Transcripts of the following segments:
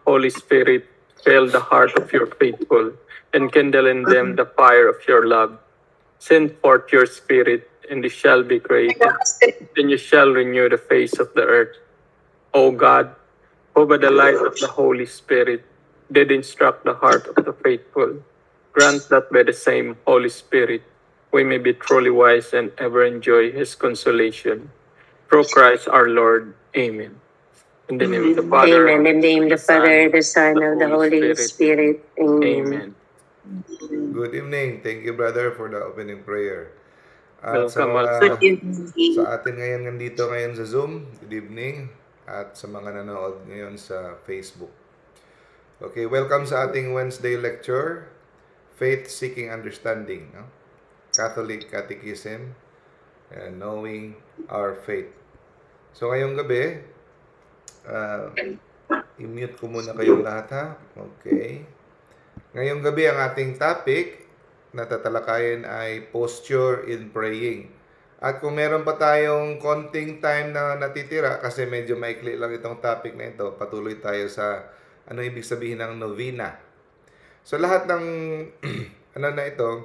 Holy Spirit, fill the heart of your faithful, and kindle in them the fire of your love. Send forth your Spirit, and they shall be created. Then you shall renew the face of the earth. O God, who by the light of the Holy Spirit did instruct the heart of the faithful, grant that by the same Holy Spirit we may be truly wise and ever enjoy His consolation. Through Christ our Lord. Amen. In the name of the Father, Amen. In the name of the Father, the Son, and the Holy Spirit. Amen. Good evening. Thank you, brother, for the opening prayer. At Welcome sa atin ngayon nandito ngayon sa Zoom, good evening. At sa mga nanood ngayon sa Facebook. Okay, welcome sa ating Wednesday lecture, Faith Seeking Understanding, no? Catholic Catechism, and Knowing Our Faith. So ngayong gabi, i-mute ko muna kayong lahat, ha? Okay. Ngayong gabi ang ating topic na tatalakayin ay posture in praying. At kung meron pa tayong konting time na natitira, kasi medyo maikli lang itong topic na ito, patuloy tayo sa ano ibig sabihin ng novena. So lahat ng ano na ito,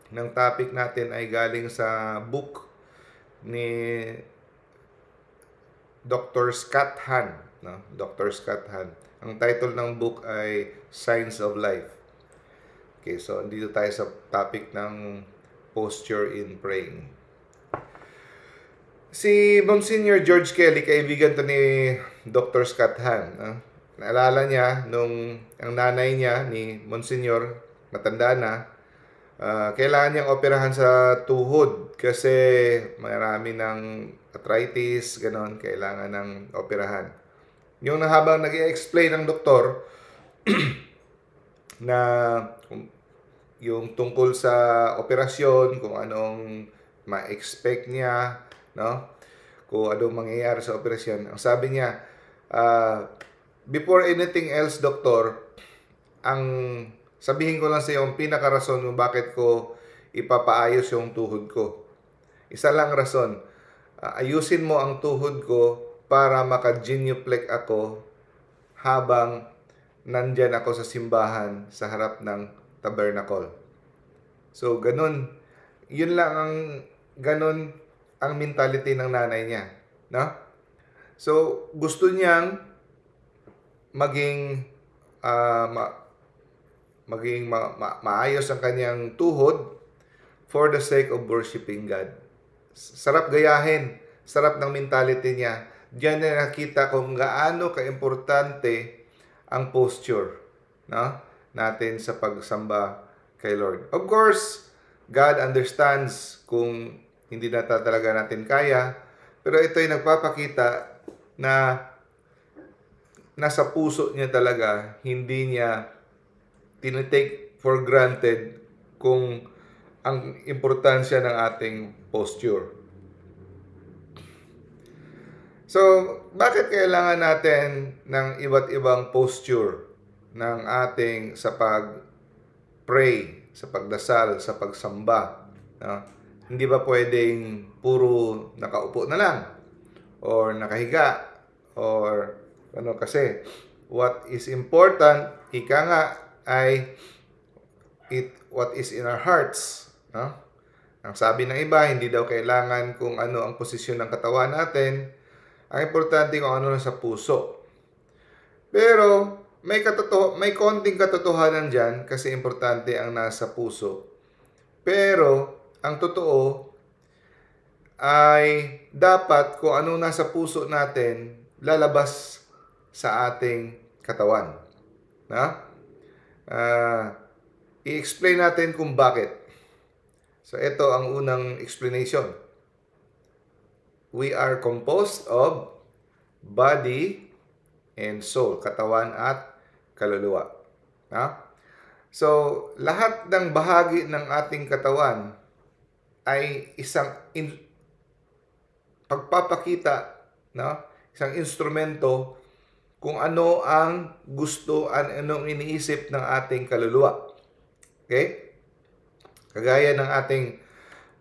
ng topic natin ay galing sa book ni Dr. Scott Hahn, no? Dr. Scott Hahn. Ang title ng book ay Signs of Life. Okay, so dito tayo sa topic ng posture in praying. Si Monsignor George Kelly, kaibigan to ni Dr. Scott Hahn. Naalala niya nung ang nanay niya ni Monsignor, matanda na, kailangan niyang operahan sa tuhod kasi marami ng arthritis, ganon, kailangan ng operahan. Yung habang nag-i-explain ng doktor na yung tungkol sa operasyon, kung anong ma-expect niya, no? Kung anong mangyayari sa operasyon. Ang sabi niya, before anything else, doktor, ang sabihin ko lang sa iyo ang pinakarason kung bakit ko ipapaayos yung tuhod ko. Isa lang rason. Ayusin mo ang tuhod ko para maka-genuflect ako habang nandyan ako sa simbahan sa harap ng tabernacle. So, ganun. Yun lang ganun ang mentality ng nanay niya. No? So, gusto niyang maging maayos ang kanyang tuhod for the sake of worshiping God. Sarap gayahin. Sarap ng mentality niya. Diyan na nakita kung gaano ka-importante ang posture, no, natin sa pagsamba kay Lord. Of course, God understands kung hindi na talaga natin kaya, pero ito ay nagpapakita na nasa puso niya talaga, hindi niya tinitake for granted kung ang importansya ng ating posture. So, bakit kailangan natin ng iba't ibang posture ng ating sa pag-pray, sa pagdasal, sa pagsamba? No? Hindi ba pwedeng puro nakaupo na lang? Or nakahiga? Or ano kasi? What is important, ika nga, ay what is in our hearts. No? Ang sabi ng iba, hindi daw kailangan kung ano ang posisyon ng katawan natin. Ang importante kung ano sa puso. Pero may konting katotohanan dyan kasi importante ang nasa puso. Pero ang totoo ay dapat kung ano nasa puso natin lalabas sa ating katawan. Na? I-explain natin kung bakit. So ito ang unang explanation. We are composed of body and soul, katawan at kaluluwa. So, lahat ng bahagi ng ating katawan ay isang pagpapakita, no? Isang instrumento kung ano ang gusto, anong iniisip ng ating kaluluwa. Okay? Kagaya ng ating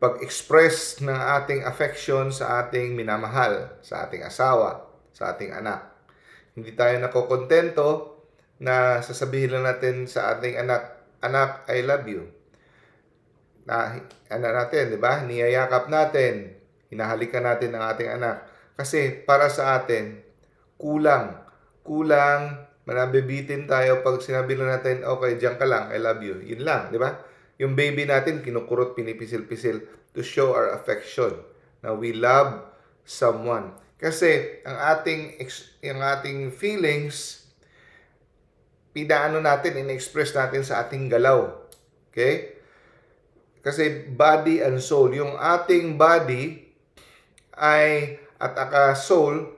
pag-express ng ating affection sa ating minamahal, sa ating asawa, sa ating anak. Hindi tayo nakokontento na sasabihin lang natin sa ating anak, "Anak, I love you." Na ano natin, 'di ba? Niyayakap natin, hinahalikan natin ang ating anak. Kasi para sa atin, kulang, manabibitin tayo pag sinabi lang natin, "Okay, diyan ka lang, I love you." Yun lang, 'di ba? Yung baby natin kinukurot, pinipisil-pisil to show our affection na we love someone. Kasi ang ating feelings, pinaano natin, in-express natin sa ating galaw. Okay? Kasi body and soul, yung ating body ay at soul,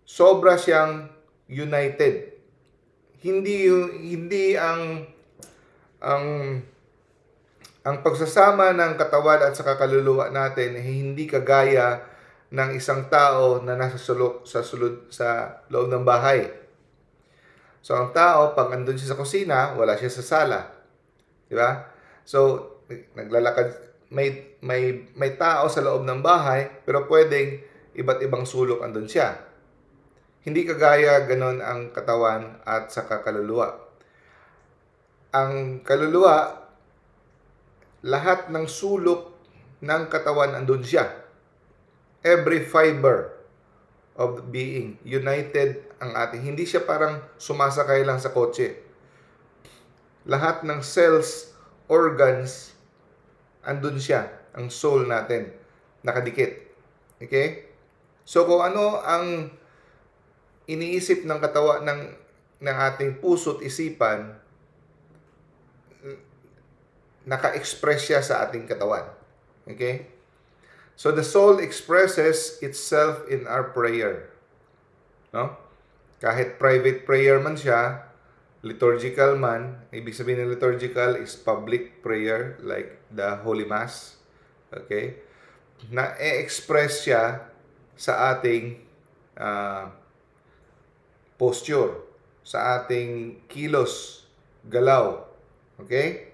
sobra siyang united. Hindi ang pagsasama ng katawan at saka kaluluwa natin hindi kagaya ng isang tao na nasa sa loob ng bahay. So ang tao, pag andun siya sa kusina, wala siya sa sala. Di ba? So naglalakad, may tao sa loob ng bahay, pero pwedeng iba't ibang sulok andun siya. Hindi kagaya ganon ang katawan at saka kaluluwa. Ang kaluluwa, lahat ng sulok ng katawan andun siya. Every fiber of the being, united ang ating. Hindi siya parang sumasakay lang sa kotse. Lahat ng cells, organs, andun siya, ang soul natin, nakadikit. Okay? So kung ano ang iniisip ng katawan ng ating puso't isipan, naka-express siya sa ating katawan. Okay? So the soul expresses itself in our prayer. No? Kahit private prayer man siya, liturgical man, ibig sabihin ng liturgical is public prayer like the Holy Mass. Okay? Na-express siya sa ating posture, sa ating kilos, galaw. Okay?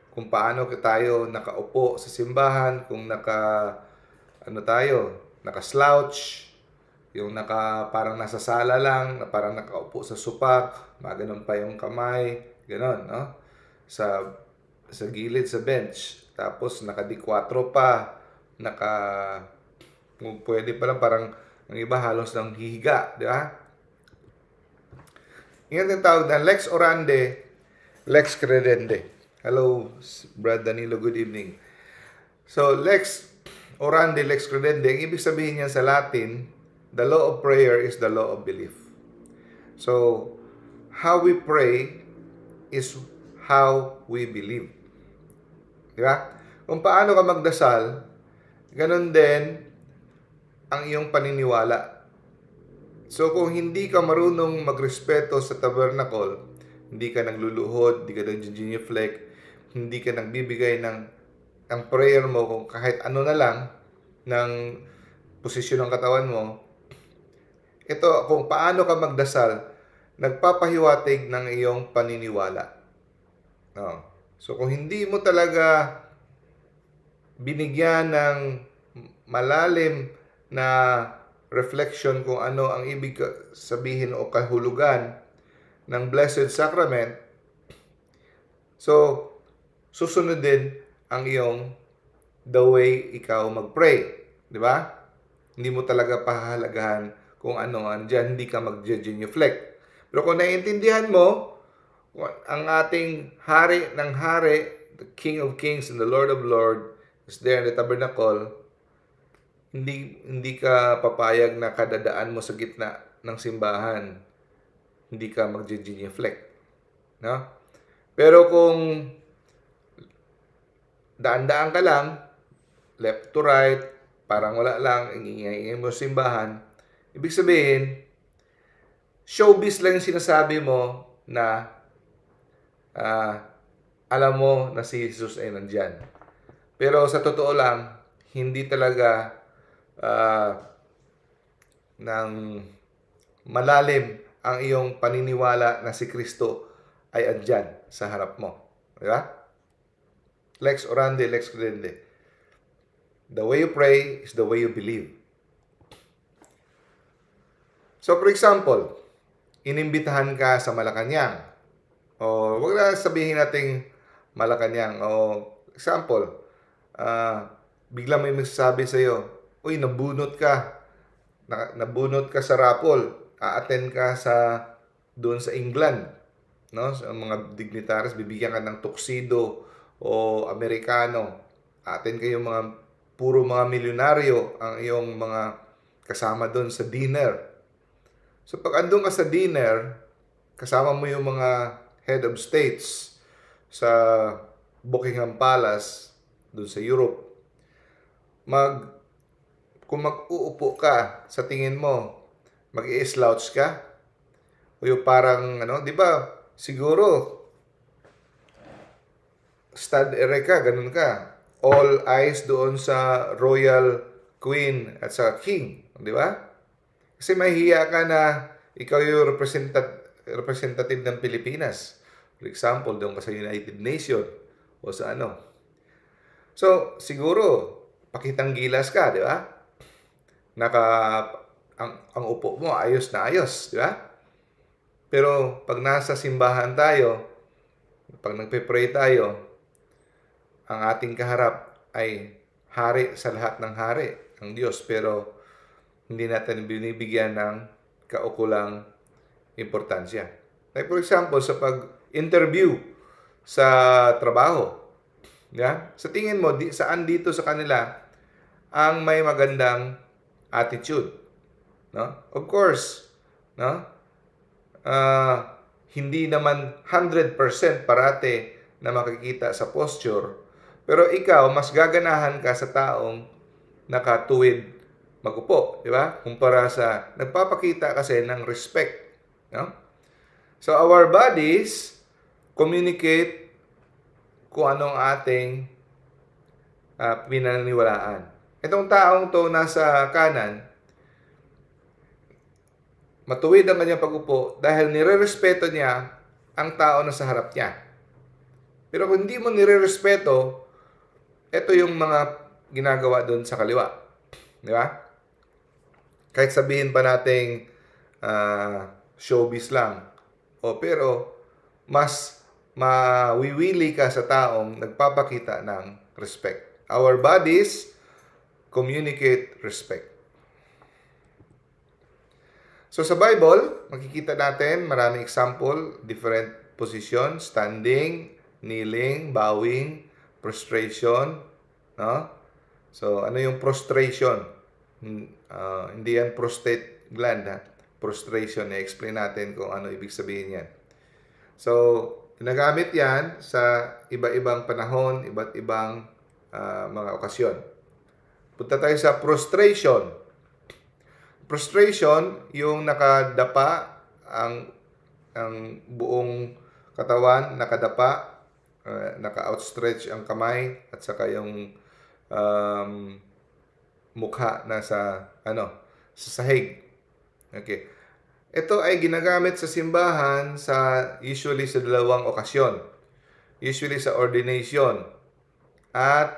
Kung paano tayo nakaupo sa simbahan, kung naka-slouch, yung parang nasa sala lang, na parang nakaupo sa supak, maganon pa yung kamay, ganon, no? Sa gilid, sa bench. Tapos naka-D4 pa, kung pwede pa lang, parang ang iba halos nang hihiga, di ba? Yan ang tawag na lex orandi, lex credende. Hello, Brad Danilo, good evening. So, lex orandi, lex credende, ang ibig sabihin niya sa Latin, the law of prayer is the law of belief. So, how we pray is how we believe. Di ba? Kung paano ka magdasal, ganun din ang iyong paniniwala. So, kung hindi ka marunong magrespeto sa tabernacle, hindi ka nagluluhod, hindi ka nag-genuflect, hindi ka nagbibigay ng prayer mo kung kahit ano na lang ng posisyon ng katawan mo, ito kung paano ka magdasal, nagpapahiwatig ng iyong paniniwala. No. So kung hindi mo talaga binigyan ng malalim na reflection kung ano ang ibig sabihin o kahulugan ng Blessed Sacrament, so susunod din ang iyong the way ikaw mag-pray. Di ba? Hindi mo talaga pahahalagahan kung ano andyan, hindi ka mag-genuflect. Pero kung naiintindihan mo, ang ating hari ng hari, the King of Kings and the Lord of Lords, is there in the tabernacle, hindi ka papayag na kadadaan mo sa gitna ng simbahan, hindi ka mag-genuflect. No? Pero kung daan-daan ka lang, left to right, parang wala lang, ingingay mo simbahan, ibig sabihin, showbiz lang yung sinasabi mo na alam mo na si Jesus ay nandyan. Pero sa totoo lang, hindi talaga ng malalim ang iyong paniniwala na si Kristo ay andyan sa harap mo. Di ba? Lex orandi, lex credende. The way you pray is the way you believe. So for example, inimbitahan ka sa Malacanang. O wag na sabihin nating Malacanang. O example, biglang may magsasabi sa'yo, uy, nabunot ka. Nabunot ka sa raffle. A-attend ka doon sa England. No? Sa mga dignitaries, bibigyan ka ng tuxedo o Amerikano. A-attend kayo puro mga milyonaryo ang iyong mga kasama doon sa dinner. So pag andun ka sa dinner, kasama mo yung mga head of states sa Buckingham Palace doon sa Europe, kung mag-uupo ka, sa tingin mo, mag-i-slouch ka? O yung parang, di ba, siguro, stud erect ka, ganun ka. All eyes doon sa royal queen at sa king, di ba? Kasi mahihiya ka na ikaw yung representative ng Pilipinas. For example, doon ka sa United Nations o sa ano. So, siguro, pakitang gilas ka, di ba? Ang upo mo, ayos na ayos, di ba? Pero, pag nasa simbahan tayo, pag nagpe-pray tayo, ang ating kaharap ay hari sa lahat ng hari, ang Diyos. Pero, hindi natin binibigyan ng kaukulang importansya. Like for example, sa pag-interview sa trabaho, sa tingin mo, saan dito sa kanila ang may magandang attitude? No? Of course, no? Hindi naman 100% parate na makikita sa posture, pero ikaw, mas gaganahan ka sa taong nakatuwid magupo, di ba? Kumpara sa, nagpapakita kasi ng respect. No? So, our bodies communicate kung anong ating pinaniniwalaan. Itong taong to nasa kanan, matuwid ang kanyang pagupo dahil nire-respeto niya ang tao na sa harap niya. Pero kung hindi mo nire-respeto, ito yung mga ginagawa doon sa kaliwa. Di ba? Kahit sabihin pa nating showbiz lang. Pero mas mawiwili ka sa taong nagpapakita ng respect. Our bodies communicate respect. So sa Bible, makikita natin maraming example, different position, standing, kneeling, bowing, prostration. No? So ano yung prostration? Hindi yan prostate gland, ha? Prostration, i-explain natin kung ano ibig sabihin yan. So, ginagamit yan sa iba-ibang panahon, iba't ibang mga okasyon. Punta tayo sa prostration. Prostration, yung nakadapa, ang buong katawan, nakadapa, naka-outstretch ang kamay, at saka yung mukha na sa sahig. Okay. Ito ay ginagamit sa simbahan usually sa dalawang okasyon. Usually sa ordination at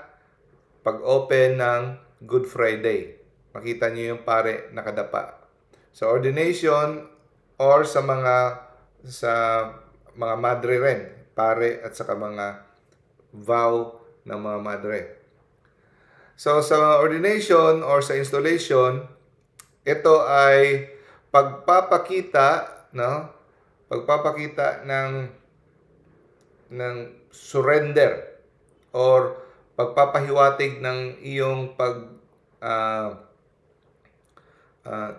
pag-open ng Good Friday. Makita niyo yung pare nakadapa. Sa ordination or sa mga madre rin, pare at saka mga vow ng mga madre. So, sa ordination or sa installation, ito ay pagpapakita, no? Pagpapakita ng surrender or pagpapahiwatig ng iyong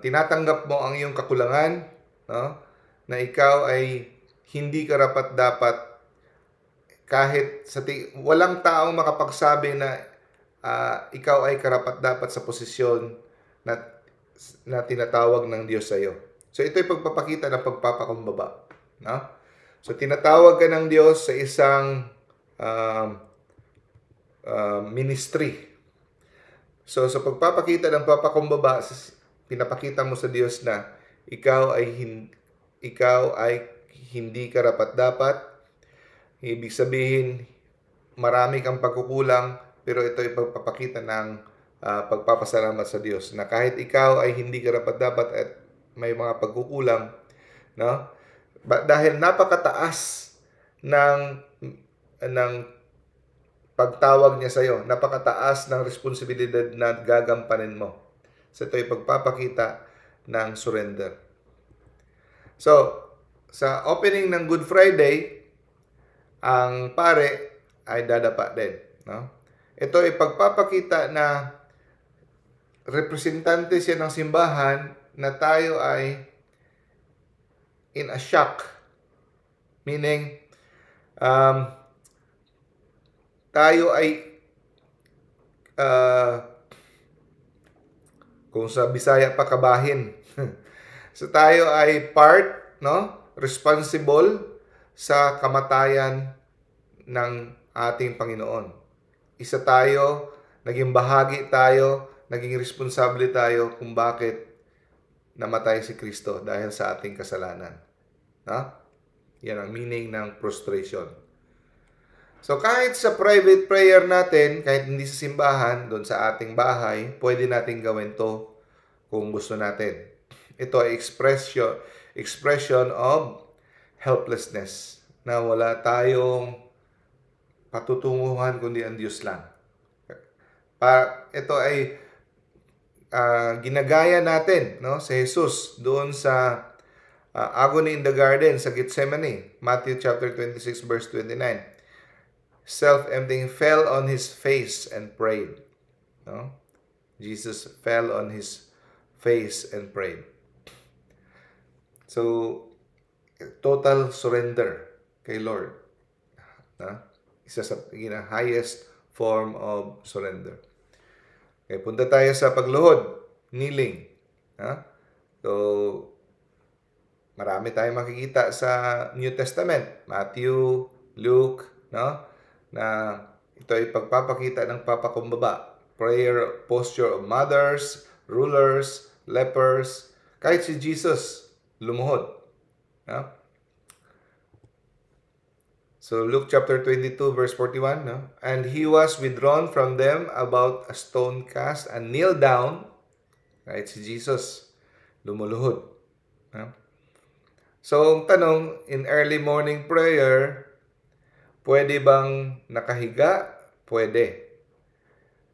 tinatanggap mo ang iyong kakulangan, no? Na ikaw ay hindi karapat-dapat kahit walang taong makapagsabi na ikaw ay karapat-dapat sa posisyon na tinatawag ng Diyos sa iyo. So ito ay pagpapakita ng pagpapakumbaba, no? So tinatawag ka ng Diyos sa isang ministry. So sa pagpapakita ng pagpapakumbaba, pinapakita mo sa Diyos na ikaw ay hindi karapat-dapat. Ibig sabihin, marami kang pagkukulang, pero ito ay pagpapakita ng pagpapasalamat sa Diyos na kahit ikaw ay hindi karapat-dapat at may mga pagkukulang, no? Dahil napakataas ng pagtawag niya sa iyo, napakataas ng responsibilidad na gagampanin mo. So ito ay pagpapakita ng surrender. So, sa opening ng Good Friday, ang pare ay dadapa din, no? Ito ay pagpapakita na representante siya ng simbahan na tayo ay in a shock. Meaning, tayo ay kung sa Bisaya pa kabahin. So tayo ay part, no? Responsible sa kamatayan ng ating Panginoon. Isa tayo, naging bahagi tayo, naging responsable tayo kung bakit namatay si Kristo dahil sa ating kasalanan. No? Yan ang meaning ng prostration. So kahit sa private prayer natin, kahit hindi sa simbahan, doon sa ating bahay, pwede natin gawin to kung gusto natin. Ito ay expression of helplessness na wala tayong patutunguhan kundi ang Diyos lang. Ito ay ginagaya natin, no, si Jesus doon sa agony in the garden sa Gethsemane, Matthew chapter 26 verse 29. Self-emptying, fell on his face and prayed. No? Jesus fell on his face and prayed. So, total surrender kay Lord. Isa sa highest form of surrender. Okay, punta tayo sa pagluhod, kneeling. So, marami tayong makikita sa New Testament, Matthew, Luke, no? Na ito ay pagpapakita ng papakumbaba. Prayer posture of mothers, rulers, lepers, kahit si Jesus lumuhod. No? So Luke chapter 22 verse 41, no? And he was withdrawn from them about a stone cast and kneeled down. Kahit si Jesus lumuluhod. No? So ang tanong, in early morning prayer, pwede bang nakahiga? Pwede.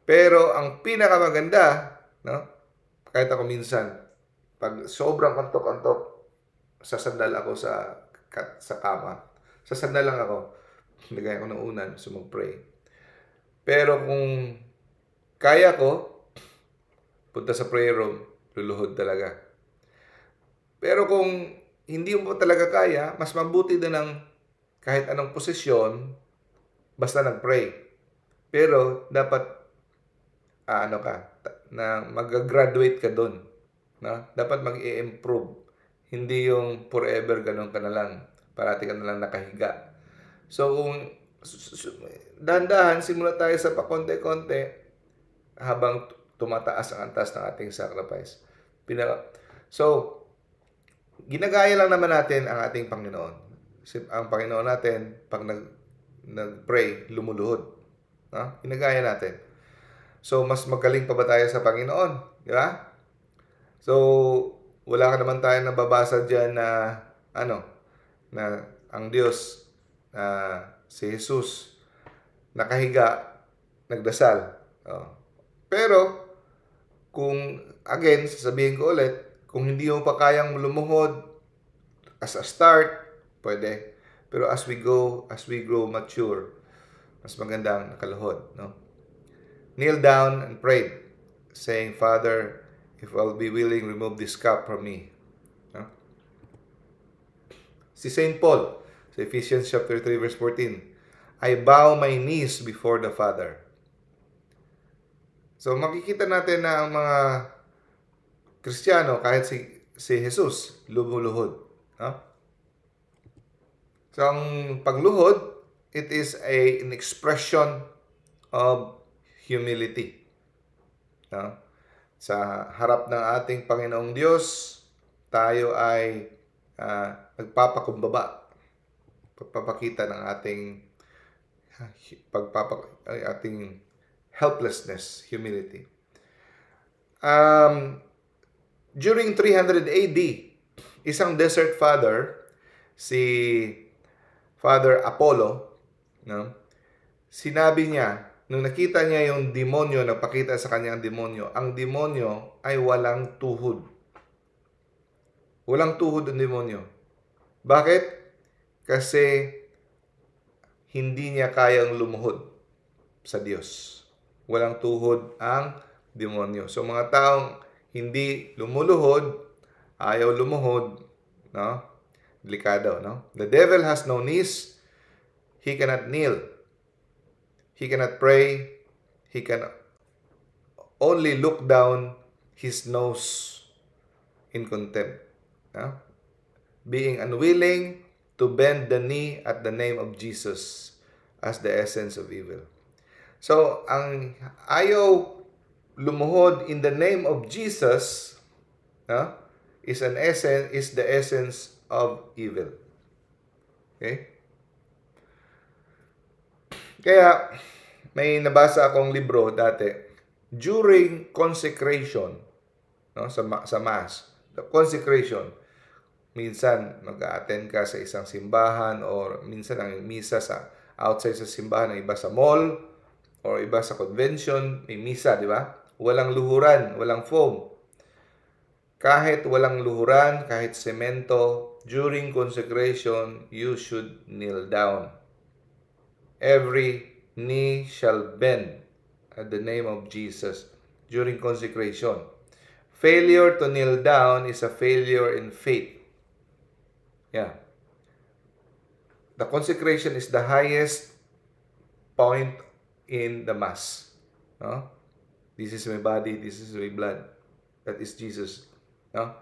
Pero ang pinakamaganda, no? Kahit ako minsan, pag sobrang kantok-kantok, sasandal ako sa kama. Sasandal lang ako. Nagaya ko ng unan, so mag-pray. Pero kung kaya ko, punta sa prayer room, luluhod talaga. Pero kung hindi mo talaga kaya, mas mabuti din ng kahit anong posisyon, basta nag-pray. Pero dapat, na mag-graduate ka doon. No? Dapat mag-i-improve. Hindi yung forever ganun ka na lang. Parati ka na lang nakahiga. So, kung dahan-dahan, simula tayo sa pakonte-konte habang tumataas ang antas ng ating sacrifice. So, ginagaya lang naman natin ang ating Panginoon. Ang Panginoon natin, pag nag-pray, lumuluhod. No? Ginagaya natin. So, mas magaling pa ba tayo sa Panginoon? Di ba? So, wala ka naman tayo nababasa dyan na, na ang Diyos, si Jesus, nakahiga, nagdasal. Pero, kung, again, sasabihin ko ulit, kung hindi mo pa kayang lumuhod, as a start, pwede. Pero as we grow mature, mas magandang nakaluhod, no? Kneel down and prayed, saying, Father, if I'll be willing, remove this cup from me. No? Si St. Paul, sa Ephesians chapter 3, verse 14, I bow my knees before the Father. So makikita natin na ang mga Kristiyano, kahit si Jesus, lumuluhod. No? So ang pagluhod, it is an expression of humility. No? Sa harap ng ating Panginoong Diyos, tayo ay nagpapakumbaba. Pagpapakita ng ating helplessness, humility. During 300 AD, isang desert father, si Father Apollo, no? Sinabi niya, nung nakita niya yung demonyo, nagpakita sa kanya ang demonyo ay walang tuhod. Walang tuhod ang demonyo. Bakit? Kasi hindi niya kayang lumuhod sa Diyos. Walang tuhod ang demonyo. So mga taong hindi lumuluhod, ayaw lumuhod, no? Delikado, no? The devil has no knees, he cannot kneel. He cannot pray. He can only look down his nose in contempt. Being unwilling to bend the knee at the name of Jesus as the essence of evil. So, ang ayaw lumuhod in the name of Jesus is the essence of evil. Okay? Kaya, may nabasa akong libro dati, during consecration, sa Mass, the consecration, minsan mag-a-attend ka sa isang simbahan or minsan ang misa sa outside sa simbahan, iba sa mall or iba sa convention, may misa, di ba? Walang luhuran, walang foam. Kahit walang luhuran, kahit semento, during consecration, you should kneel down. Every knee shall bend at the name of Jesus during consecration. Failure to kneel down is a failure in faith. Yeah. The consecration is the highest point in the Mass. No? This is my body, this is my blood. That is Jesus. No?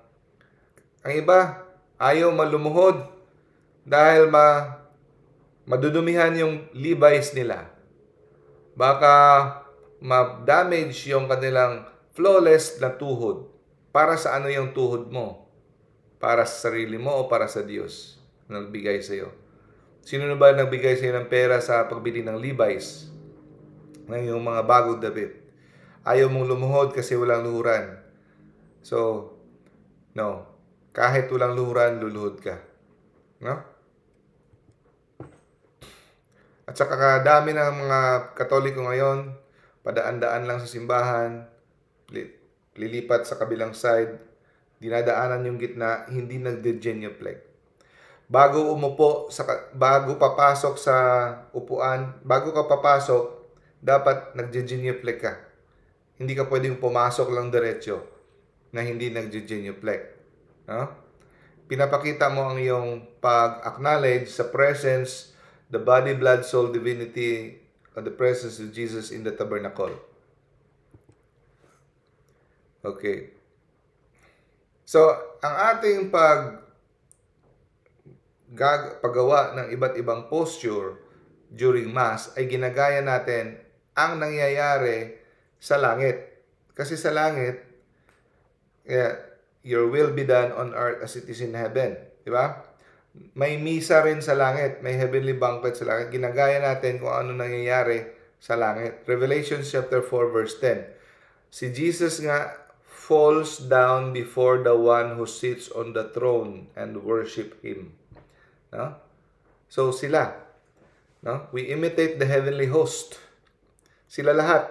Ang iba, ayaw malumuhod dahil madudumihan yung Levi's nila. Baka ma-damage yung kanilang flawless na tuhod. Para sa ano yung tuhod mo? Para sa sarili mo o para sa Diyos na nagbigay sa iyo? Sino na ba nagbigay sa iyo ng pera sa pagbili ng Levi's? Ng yung mga bagong damit. Ayaw mong lumuhod kasi walang luhuran. So, no. Kahit walang luhuran, luluhod ka. No? At saka kadami ng mga Katoliko ngayon, padaan-daan lang sa simbahan, lilipat sa kabilang side, dinadaanan yung gitna, hindi nagde-genuflect. Bago papasok sa upuan, bago ka papasok, dapat nagde-genuflect ka. Hindi ka pwedeng pumasok lang diretso na hindi nagde-genuflect. No? Pinapakita mo ang iyong pag-acknowledge sa presence, the body, blood, soul, divinity, and the presence of Jesus in the tabernacle. Okay. So, ang ating paggawa ng iba't ibang posture during Mass ay ginagaya natin ang nangyayari sa langit. Kasi sa langit, your will be done on earth as it is in heaven. Diba? May misa rin sa langit, may heavenly banquet sa langit. Ginagaya natin kung ano nangyayari sa langit. Revelation chapter 4 verse 10. Si Jesus nga falls down before the one who sits on the throne and worship Him. No? So sila, no? We imitate the heavenly host. Sila lahat,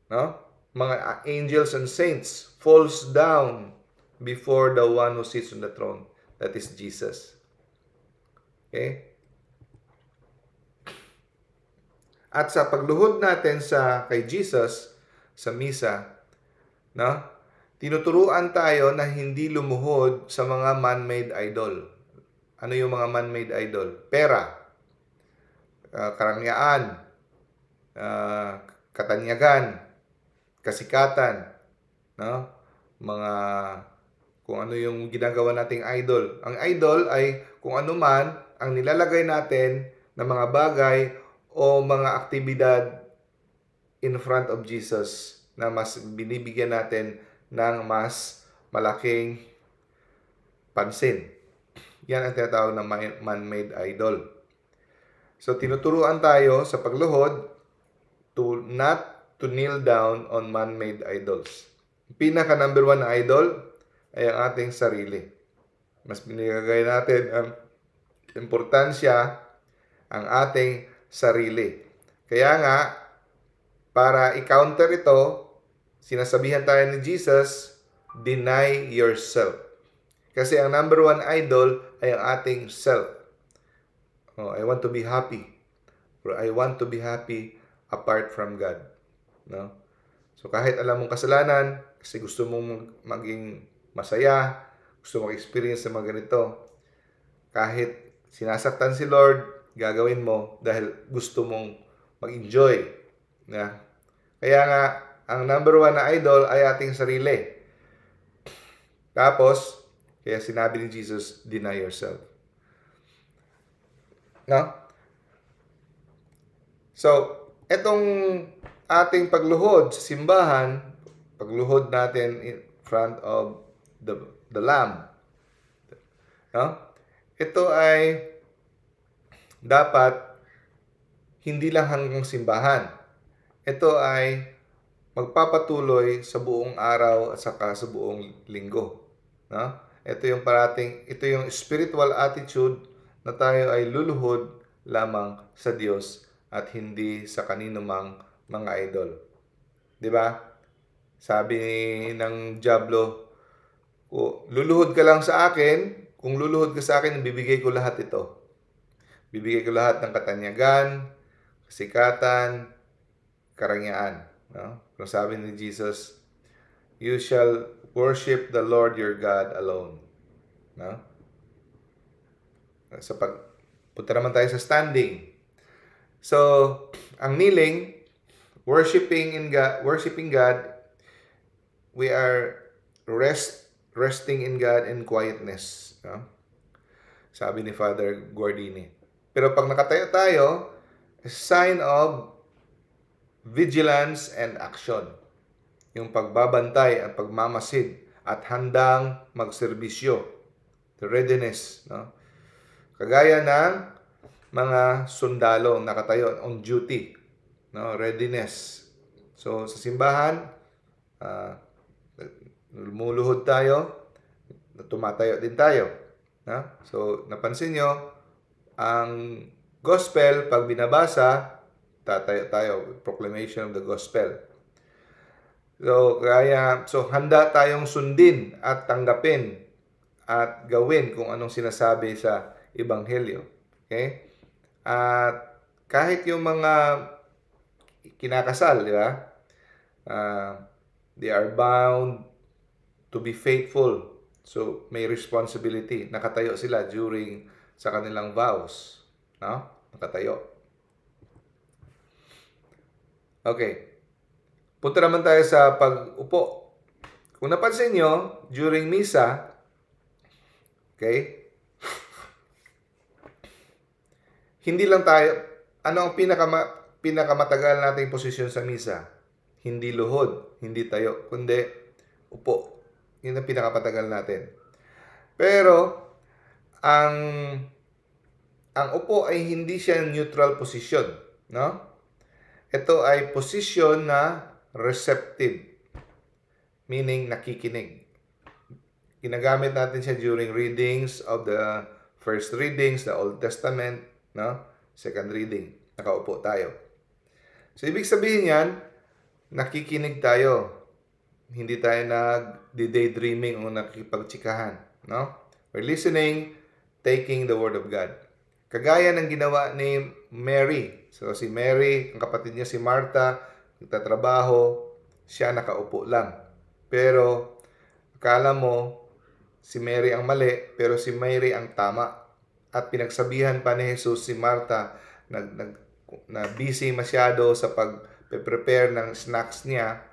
no? Mga angels and saints falls down before the one who sits on the throne. That is Jesus. Okay? At sa pagluhod natin kay Jesus sa misa, no? Tinuturuan tayo na hindi lumuhod sa mga man-made idol. Ano yung mga man-made idol? Pera, karangyaan, katanyagan, kasikatan, no? Mga kung ano yung ginagawa nating idol. Ang idol ay kung ano man ang nilalagay natin na mga bagay o mga aktibidad in front of Jesus na mas binibigyan natin ng mas malaking pansin. Yan ang tinatawag na man-made idol. So, tinuturuan tayo sa pagluhod not to kneel down on man-made idols. Pinaka number one na idol ay ang ating sarili. Mas binigay natin ang importansya ang ating sarili. Kaya nga, para i-counter ito, sinasabihan tayo ni Jesus, deny yourself. Kasi ang number one idol ay ang ating self. Oh, I want to be happy. Or I want to be happy apart from God. No? So kahit alam mong kasalanan, kasi gusto mong maging masaya, gusto mong experience ng mga ganito, kahit sinasaktan si Lord, gagawin mo dahil gusto mong mag-enjoy. Na? Kaya nga, ang number one na idol ay ating sarili. Tapos, kaya sinabi ni Jesus, deny yourself. No? So, etong ating pagluhod sa simbahan, pagluhod natin in front of the Lamb. No? Ito ay dapat hindi lang hanggang simbahan. Ito ay magpapatuloy sa buong araw at saka sa buong linggo. No? Ito yung spiritual attitude na tayo ay luluhod lamang sa Diyos at hindi sa kanino mang mga idol. 'Di ba? Sabi ng diablo, luluhod ka lang sa akin, kung luluhod ka sa akin, bibigay ko lahat ito. Bibigay ko lahat ng katanyagan, kasikatan, karangyaan. No? Kung sabi ni Jesus, you shall worship the Lord your God alone. No? Punta naman tayo sa standing. So, ang kneeling, worshiping God, we are resting in God in quietness. No? Sabi ni Father Guardini. Pero pag nakatayo tayo, a sign of vigilance and action. Yung pagbabantay at pagmamasid at handang magserbisyo. The readiness. No? Kagaya ng mga sundalo nakatayo on duty. No? Readiness. So, sa simbahan, lumuluhod tayo, tumatayo din tayo. No? So, napansin nyo, ang gospel, pag binabasa, tatayo tayo, proclamation of the gospel. So handa tayong sundin at tanggapin at gawin kung anong sinasabi sa Ebanghelyo. Okay? At kahit yung mga kinakasal, di ba? They are bound to be faithful. So, may responsibility. Nakatayo sila during sa kanilang vows. No? Nakatayo. Okay. Punta naman tayo sa pag-upo. Kung napansin nyo, during misa, okay, hindi lang tayo, ano ang pinakamatagal nating posisyon sa misa? Hindi luhod, hindi tayo, kundi upo. Yun ang pinakamatagal natin. Pero, ang upo ay hindi siya neutral position, no? Ito ay position na receptive, meaning nakikinig. Ginagamit natin siya during readings of the first readings, the Old Testament, no? Second reading, nakaupo tayo. So, ibig sabihin yan, nakikinig tayo. Hindi tayo nag-daydreaming o nakikipagtsikahan, no? We're listening, taking the Word of God. Kagaya ng ginawa ni Mary. So, si Mary, ang kapatid niya si Martha, nagtatrabaho, siya nakaupo lang. Pero, akala mo, si Mary ang mali, pero si Mary ang tama. At pinagsabihan pa ni Jesus si Martha na busy masyado sa pag-prepare ng snacks niya.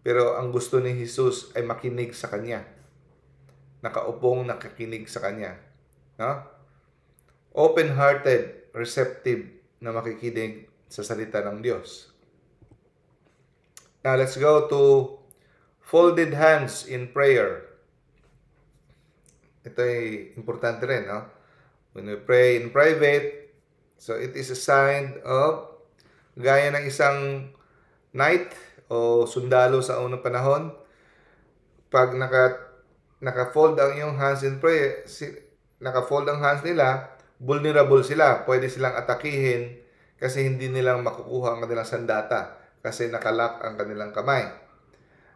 Pero ang gusto ni Jesus ay makinig sa kanya. Nakaupong nakakinig sa kanya. No? Open-hearted, receptive na makikinig sa salita ng Diyos. Now, let's go to folded hands in prayer. Ito ay importante rin, no? When we pray in private, so it is a sign of, gaya ng isang knight o sundalo sa unang panahon, pag naka-fold ang iyong hands in prayer, naka-fold ang hands nila, vulnerable sila. Pwede silang atakihin kasi hindi nila makukuha ang kanilang sandata kasi nakalock ang kanilang kamay.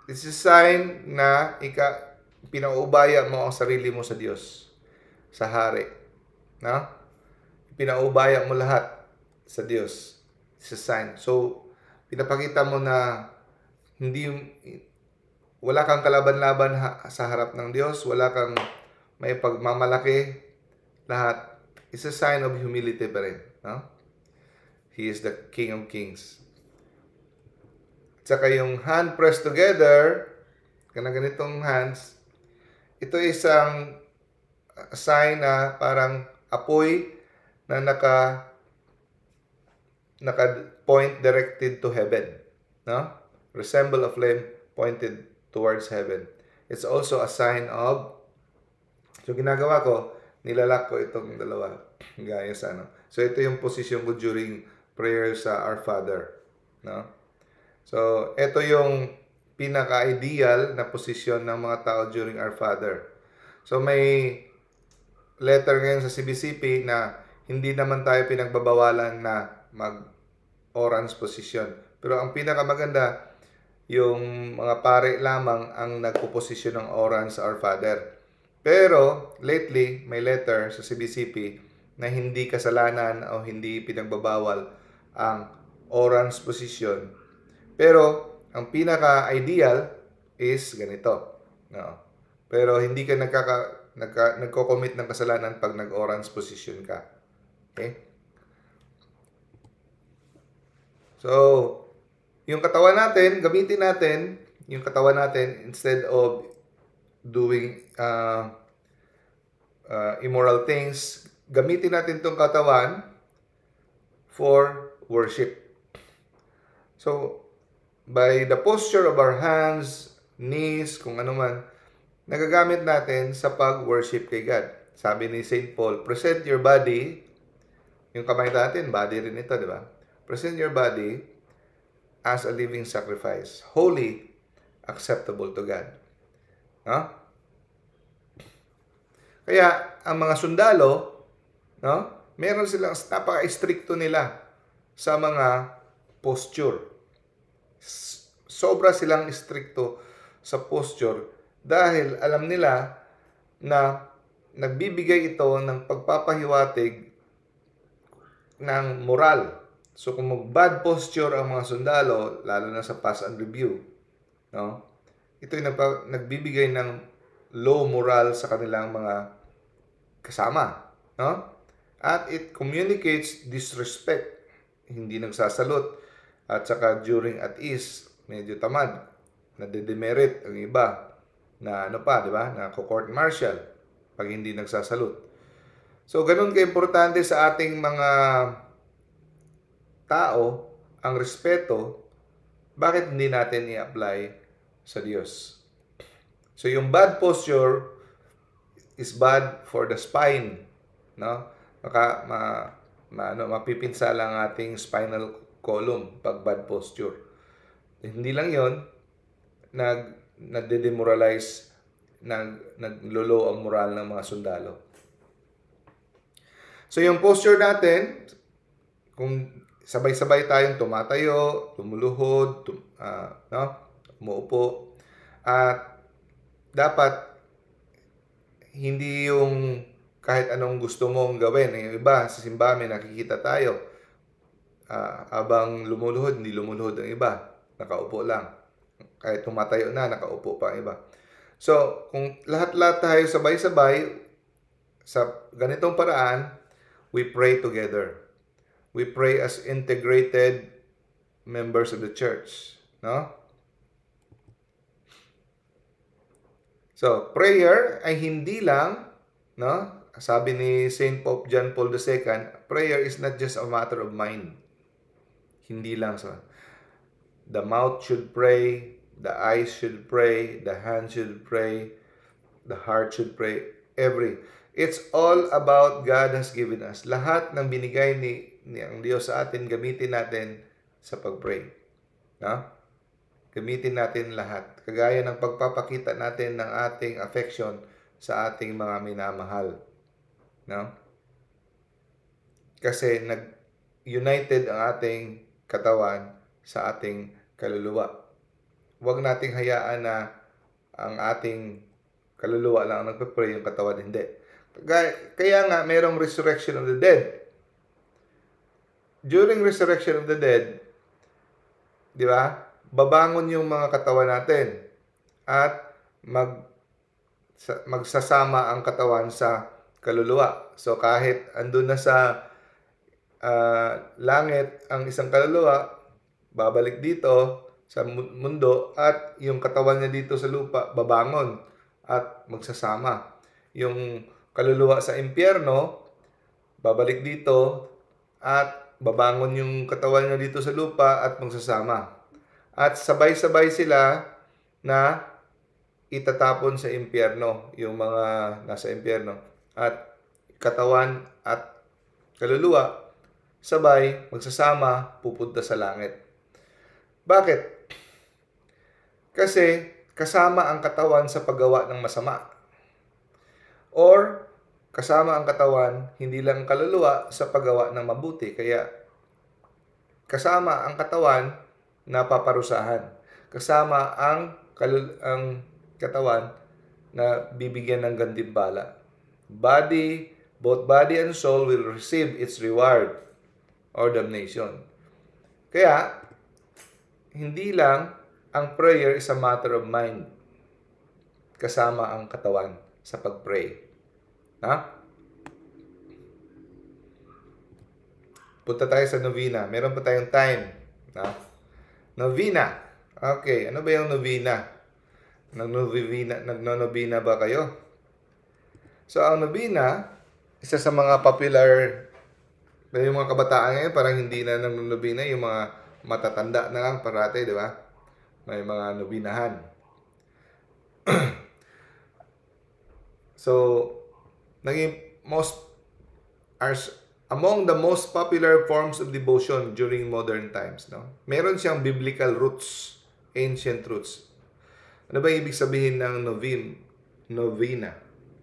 It's a sign na pinaubaya mo ang sarili mo sa Diyos, sa Hari. No? Pinaubaya mo lahat sa Diyos. It's a sign. So, pinapakita mo na wala kang kalaban-laban sa harap ng Diyos, wala kang may pagmamalaki, lahat. It's a sign of humility pa rin. No? He is the King of Kings. At saka yung hand pressed together, ganitong hands, ito isang sign na parang apoy na naka-point directed to heaven. No? Resemble a flame pointed towards heaven. It's also a sign of, so ginagawa ko, nilalak ko itong dalawa. Gaya sa ano. So ito yung position ko during prayer sa Our Father. No? So ito yung pinaka-ideal na posisyon ng mga tao during Our Father. So may letter ngayon sa CBCP na hindi naman tayo pinagbabawalan na mag-orange position. Pero ang pinakamaganda, yung mga pare lamang ang nagpo-posisyon ng orange sa Our Father. Pero lately, may letter sa CBCP na hindi kasalanan o hindi pinagbabawal ang orange position. Pero ang pinaka-ideal is ganito. No? Pero hindi ka nagko-commit ng kasalanan pag nag-orange position ka. Okay? So, yung katawan natin, gamitin natin yung katawan natin instead of doing immoral things. Gamitin natin tong katawan for worship. So, by the posture of our hands, knees, kung ano man, nagagamit natin sa pag-worship kay God. Sabi ni St. Paul, present your body, yung kamay natin, body rin ito, di ba? Present your body as a living sacrifice, holy, acceptable to God. No? Kaya, ang mga sundalo, no, meron silang napaka-stricto nila sa mga posture. Sobra silang stricto sa posture dahil alam nila na nagbibigay ito ng pagpapahiwatig ng moral. So kung mag-bad posture ang mga sundalo, lalo na sa pass and review, no? Ito yung nagbibigay ng low moral sa kanilang mga kasama, no? At it communicates disrespect, hindi nagsasalot, at saka during at ease, medyo tamad, nade-demerit ang iba, na ano pa, di ba? Na court martial pag hindi nagsasalute. So, ganun ka-importante sa ating mga tao ang respeto. Bakit hindi natin i-apply sa Diyos? So, yung bad posture is bad for the spine, no? Mapipinsala ang ating spinal column pag bad posture. Hindi lang 'yon, nagde-demoralize, naglolo ang moral ng mga sundalo. So yung posture natin, kung sabay-sabay tayong tumatayo, lumuluhod, umuupo, at dapat hindi yung kahit anong gusto mong gawin. Yung iba, sa simbahan nakikita tayo, habang lumuluhod, hindi lumuluhod ang iba. Nakaupo lang. Kahit tumatayo na, nakaupo pa ang iba. So, kung lahat-lahat tayo sabay-sabay, sa ganitong paraan, we pray together. We pray as integrated members of the church. No? So, prayer ay hindi lang, no? Sabi ni St. Pope John Paul II, prayer is not just a matter of mind. Hindi lang sa the mouth should pray, the eyes should pray, the hands should pray, the heart should pray, it's all about God has given us. Lahat ng binigay ni ang Diyos sa atin, gamitin natin sa pag-pray. No? Gamitin natin lahat. Kagaya ng pagpapakita natin ng ating affection sa ating mga minamahal. No? Kasi nag-united ang ating katawan sa ating kaluluwa. Huwag nating hayaan na ang ating kaluluwa lang ang nagpe-pray, yung katawan hindi. Kaya nga, mayroong resurrection of the dead. During resurrection of the dead, di ba? Babangon yung mga katawan natin at magsasama ang katawan sa kaluluwa. So kahit andun na sa langit ang isang kaluluwa, babalik dito sa mundo at yung katawan niya dito sa lupa babangon at magsasama. Yung kaluluwa sa impyerno, babalik dito at babangon yung katawan niya dito sa lupa at magsasama. At sabay-sabay sila na itatapon sa impyerno, yung mga nasa impyerno. At katawan at kaluluwa, sabay, magsasama, pupunta sa langit. Bakit? Kasi kasama ang katawan sa paggawa ng masama. Or kasama ang katawan, hindi lang kaluluwa, sa paggawa ng mabuti. Kaya kasama ang katawan na paparusahan. Kasama ang katawan na bibigyan ng gantimpala. Both body and soul will receive its reward or damnation. Kaya, hindi lang ang prayer is a matter of mind. Kasama ang katawan sa pag-pray. Punta tayo sa novena. Meron pa tayong time. Novena. Okay, ano ba yung novena? Nagno-novena ba kayo? So, ang novena, isa sa mga popular, yung mga kabataan ngayon, parang hindi na nagno-novena, yung mga matatanda na lang parati, di ba? May mga nobinahan. So, among the most popular forms of devotion during modern times, no? Meron siyang biblical roots, ancient roots. Ano ba ibig sabihin ng novena?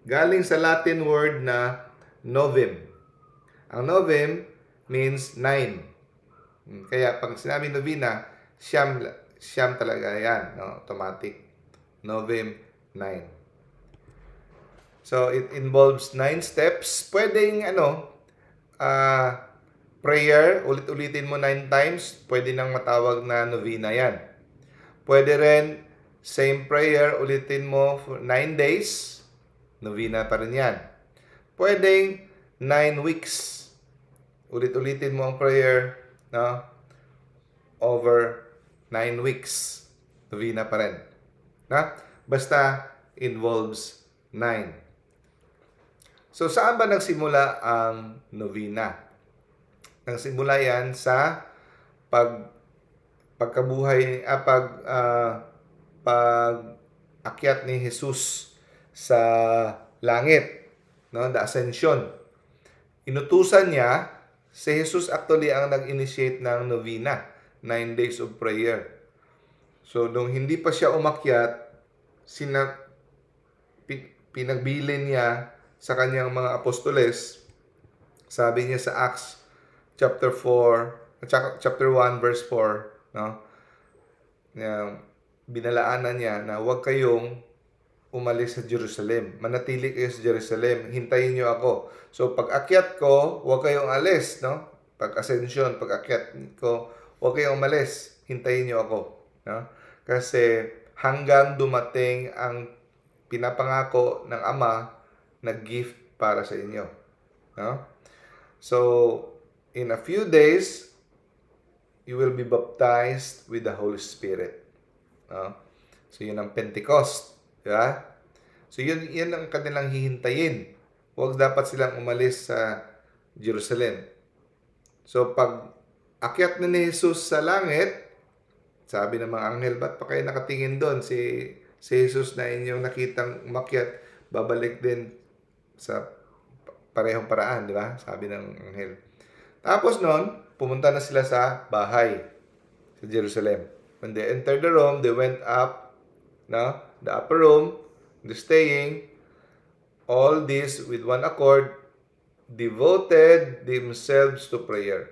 Galing sa Latin word na novem. Ang novem means 9. Kaya pag sinabi novena, siyam talaga yan, no? Automatic. Novem, 9. So, it involves 9 steps. Pwedeng, prayer, ulit-ulitin mo 9 times, pwede nang matawag na novena yan. Pwede rin, same prayer, ulitin mo for 9 days, novena pa rin yan. Pwedeng 9 weeks, ulit-ulitin mo ang prayer, no? Over 9 weeks, novena pa rin. Basta involves 9. So, saan ba nagsimula ang novena? Nagsimula yan sa pag-akyat ni Jesus sa langit, no? The Ascension. Inutusan niya, si Jesus actually ang nag-initiate ng novena, 9 days of prayer. So, nung hindi pa siya umakyat, pinagbilin niya sa kanyang mga apostoles, sabi niya sa Acts chapter 1 verse 4, no? Binalaanan niya na huwag kayong umalis sa Jerusalem. Manatili kayo sa Jerusalem. Hintayin niyo ako. So pag akyat ko, huwag kayong alis, no? Pag ascension, pag akyat ko, huwag kayong umalis. Hintayin niyo ako, no? Kasi hanggang dumating ang pinapangako ng Ama na gift para sa inyo. No? So, in a few days, you will be baptized with the Holy Spirit. No? So, yun ang Pentecost. Diba? So, yun ang kanilang hihintayin. Huwag dapat silang umalis sa Jerusalem. So, pag akyat na ni Jesus sa langit, sabi ng mga anghel, ba't pa kayo nakatingin doon? Si Jesus na inyong nakitang umakyat, babalik din sa parehong paraan, di ba? Sabi ng anghel. Tapos noon, pumunta na sila sa bahay sa Jerusalem. When they entered the room, they went up, no, the upper room, the staying, all this with one accord, devoted themselves to prayer.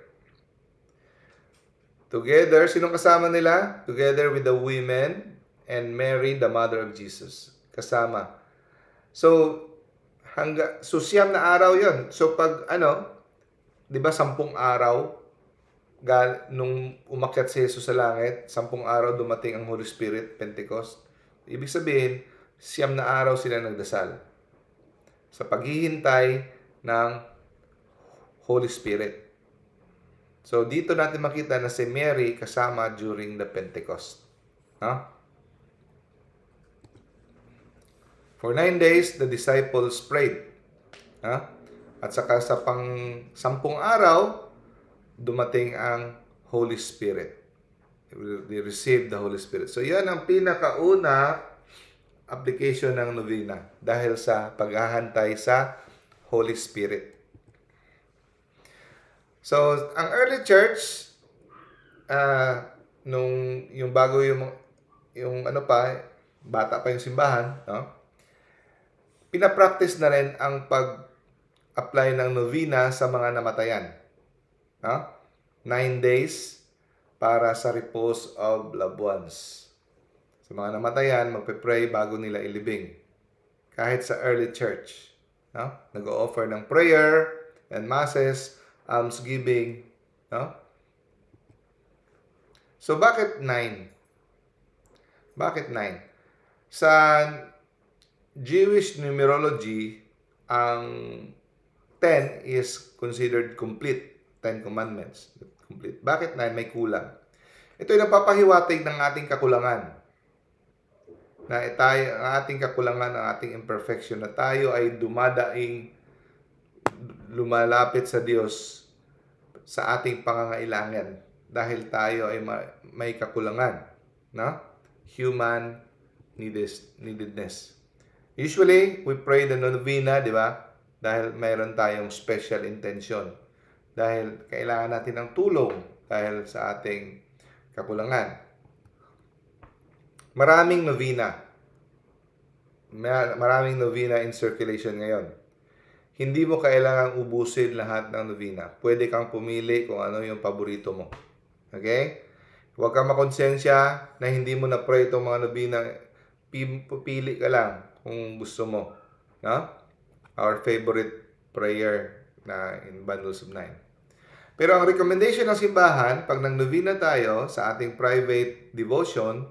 Together, sinong kasama nila? Together with the women and Mary, the mother of Jesus. Kasama. So, siyam na araw yon. So, pag di ba 10 araw, nung umakyat si Jesus sa langit, 10 araw dumating ang Holy Spirit, Pentecost. Ibig sabihin, 9 na araw sila nagdasal. Sa paghihintay ng Holy Spirit. So, dito natin makita na si Mary kasama during the Pentecost. For 9 days, the disciples prayed. At saka sa pang 10 araw, dumating ang Holy Spirit. They received the Holy Spirit. So, yan ang pinakauna application ng novena dahil sa paghahantay sa Holy Spirit. So, ang early church, nung yung bago bata pa yung simbahan, pinapractice na rin ang pag-apply ng novena sa mga namatayan. 9 days para sa repose of loved ones. Sa mga namatayan, magpe-pray bago nila ilibing. Kahit sa early church, nag-o-offer ng prayer and masses, almsgiving. So, bakit 9? Bakit 9? Sa Jewish numerology, ang 10 is considered complete. 10 commandments. Complete. Bakit 9? May kulang. Ito ay napapahiwatig ng ating kakulangan. Ang ating kakulangan, ang ating imperfection, na tayo ay lumalapit sa Diyos sa ating pangangailangan dahil tayo ay may kakulangan, human neededness. Usually, we pray the novena, di ba? Dahil mayroon tayong special intention. Dahil kailangan natin ng tulong dahil sa ating kakulangan. Maraming novena. Maraming novena in circulation ngayon. Hindi mo kailangang ubusin lahat ng novena. Pwede kang pumili kung ano yung paborito mo. Okay? Huwag kang makonsensya na hindi mo na-pray itong mga novena. Pupili ka lang kung gusto mo. Our favorite prayer na in Bundles of 9. Pero ang recommendation ng simbahan, pag nang-novena tayo sa ating private devotion,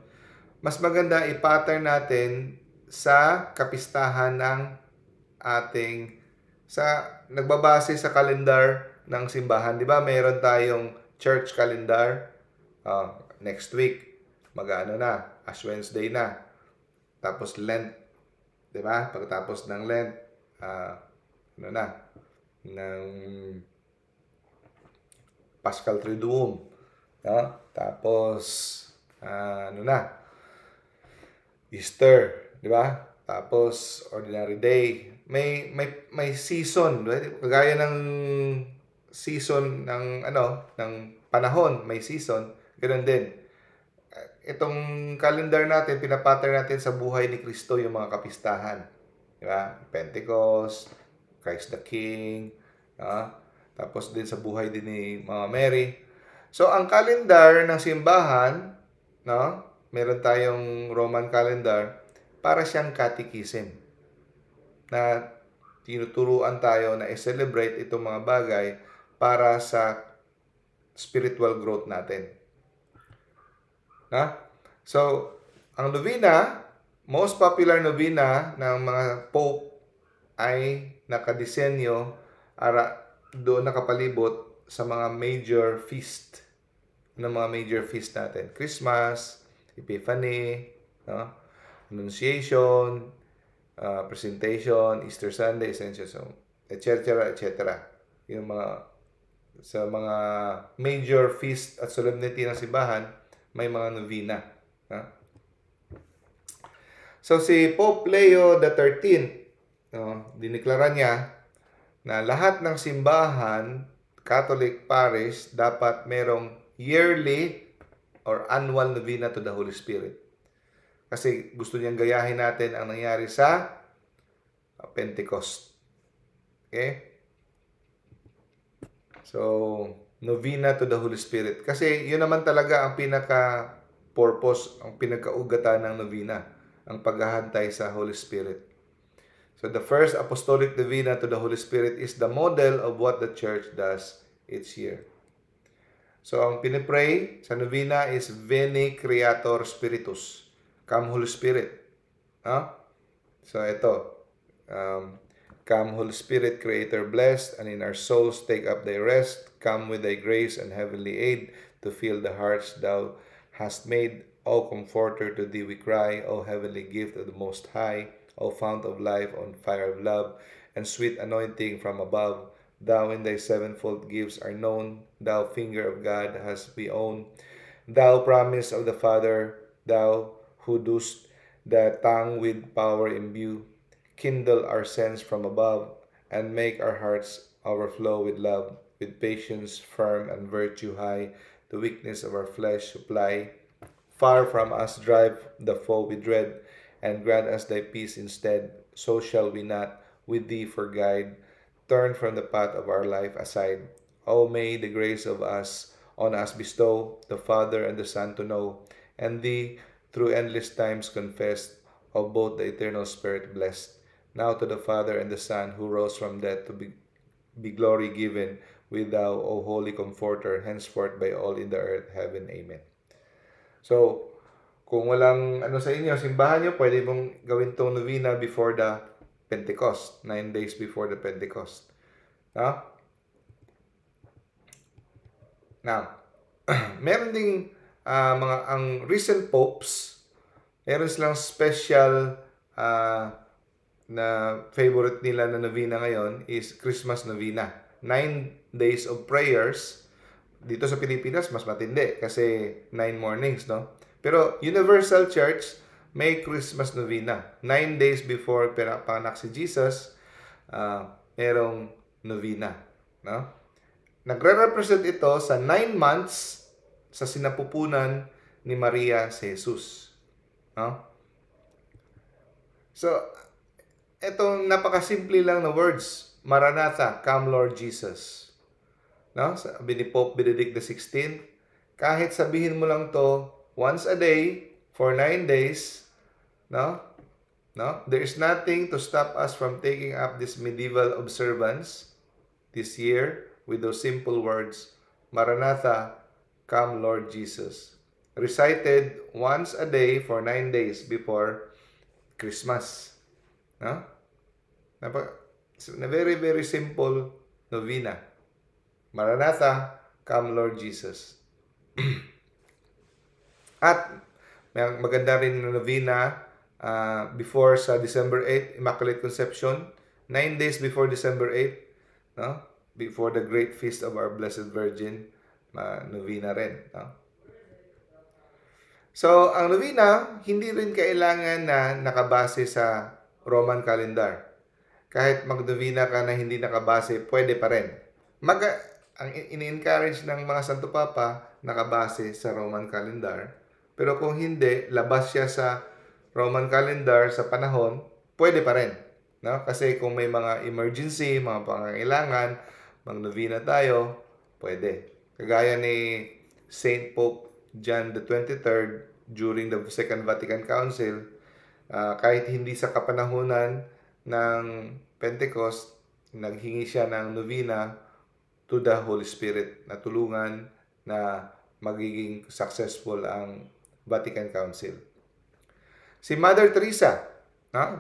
mas maganda i-pattern natin sa kapistahan ng nagbabase sa kalendar ng simbahan. Di ba? Mayroon tayong church calendar. Next week, Ash Wednesday na. Tapos Lent. Di ba? Pagkatapos ng Lent, ng Paschal Triduum. Tapos, Easter. Di ba? Tapos, Ordinary Day. May season. Kagaya ng season ng panahon, may season. Ganun din. Itong calendar natin, pinapattern natin sa buhay ni Kristo yung mga kapistahan. Di ba? Pentecost, Christ the King, tapos din sa buhay din ni Mama Mary. So, ang calendar ng simbahan, meron tayong Roman calendar, para siyang catechism. Na tinuturuan tayo na i-celebrate itong mga bagay para sa spiritual growth natin. So, ang novena, most popular novena ng mga pope ay nakadisenyo doon nakapalibot sa mga major feast. Mga major feast natin? Christmas, Epiphany, Annunciation, Presentation, Easter Sunday, Ascension, etc., etc. Yung sa mga major feast at solemnity ng simbahan, may mga novena. So, si Pope Leo XIII, diniklara niya na lahat ng simbahan, Catholic parish, dapat merong yearly or annual novena to the Holy Spirit. Kasi gusto niyang gayahin natin ang nangyari sa Pentecost. Okay? So, novena to the Holy Spirit. Kasi yun naman talaga ang pinaka-purpose, ang pinaka-ugatan ng novena, ang paghahantay sa Holy Spirit. So, the first apostolic novena to the Holy Spirit is the model of what the church does each year. So, ang pinipray sa novena is Veni Creator Spiritus. Come Holy Spirit. So, ito. Come Holy Spirit, Creator blessed, and in our souls take up thy rest. Come with thy grace and heavenly aid to fill the hearts thou hast made. O Comforter, to thee we cry. O heavenly gift of the Most High. O fount of life, on fire of love, and sweet anointing from above. Thou in thy sevenfold gifts are known. Thou finger of God hast we own. Thou promise of the Father, thou who dost the tongue with power imbue, kindle our sense from above, and make our hearts overflow with love, with patience firm and virtue high, the weakness of our flesh supply. Far from us drive the foe we dread, and grant us thy peace instead. So shall we not, with thee for guide, turn from the path of our life aside. O may the grace of us on us bestow, the Father and the Son to know, and thee through endless times confessed, of both the eternal Spirit blessed. Now to the Father and the Son, who rose from death, to be glory given, with thou, O Holy Comforter, henceforth by all in the earth, heaven. Amen. So, kung walang sa inyo, simbahan nyo, pwede mong gawin itong novena before the Pentecost, 9 days before the Pentecost. Now, meron ding ang recent popes, meron silang special na favorite nila na novena ngayon is Christmas novena. 9 days of prayers. Dito sa Pilipinas, mas matindi kasi 9 mornings, no? Pero Universal Church may Christmas novena. 9 days before pinapanganak si Jesus, merong novena, no? Nagre-represent ito sa 9 months sa sinapupunan ni Maria sa Jesus. No? So, itong napakasimple lang na words. Maranatha, come Lord Jesus. No? Sabi ni Pope Benedict XVI, kahit sabihin mo lang to once a day for 9 days, no? There is nothing to stop us from taking up this medieval observance this year with those simple words, Maranatha, come Lord Jesus. Recited once a day for 9 days before Christmas. No? Na very, very simple novena. Maranatha, come Lord Jesus. At may maganda rin na novena before sa December 8, Immaculate Conception. 9 days before December 8, no? Before the great feast of our Blessed Virgin, novena rin. No? So, ang novena, hindi rin kailangan na nakabase sa Roman calendar. Kahit mag-novena ka na hindi nakabase, pwede pa rin. Ang ini-encourage ng mga Santo Papa, nakabase sa Roman calendar. Pero kung hindi, labas siya sa Roman calendar sa panahon, pwede pa rin. No? Kasi kung may mga emergency, mga pangangailangan, mag-novena tayo, pwede. Kagaya ni Saint Pope John the 23rd during the Second Vatican Council, kahit hindi sa kapanahunan ng Pentecost, naghingi siya ng novena to the Holy Spirit na tulungan na magiging successful ang Vatican Council. Si Mother Teresa,